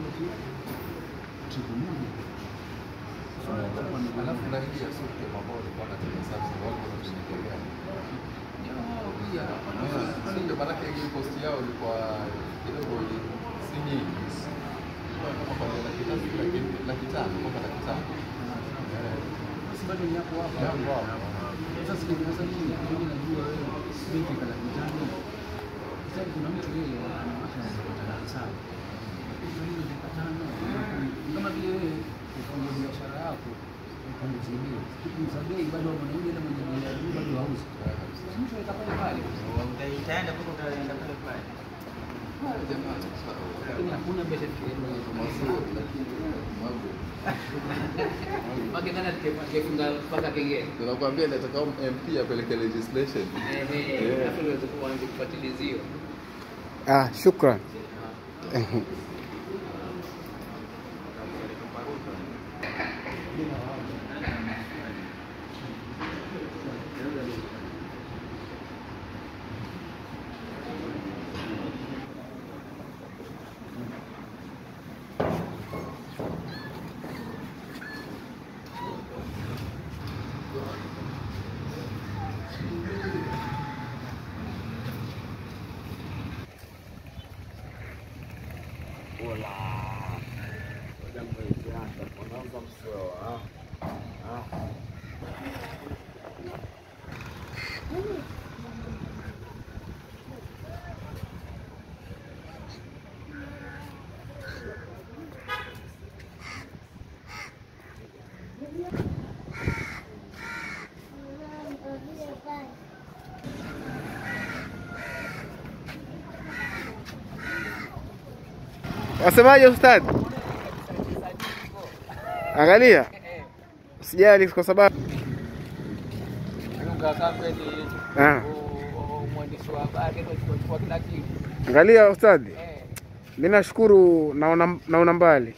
Tripu moja. Alafu na hii ya suti ya mabao ilikuwa na sasa wao wanatuletea. Pia ndio maana yake hiyo post yao ilikuwa kidogo si nyingi. Ilikuwa kama kwa laki 3 laki 5 mpaka laki 5. Basi bado ni hapo hapo. Sasa sasa nini? Mimi najua wewe benki kwa laki 5. Sasa kuna mtu yeye anawasha anapata laki 7. Kama vile wewe ufanye biashara yako upunguze bei. Ukipunguza bei bado mwanaume na mwenye bei ya juu bado hauzi. Mwisho itapale pale. Utaenda mpaka utaenda pale pale. Jamaa Lakini hakuna biashara mazuri lakini mambo. Mpaka nani akifunga mpaka kengele. Tunakwambia nataka MP apeleke legislation. Eh, afu ndio kuanza kufuatiliziwa. Ah, shukran. Wasemaje ustad? Angalia. Usijali kwa sababu angalia ustadi. Mimi nashukuru naona mbali.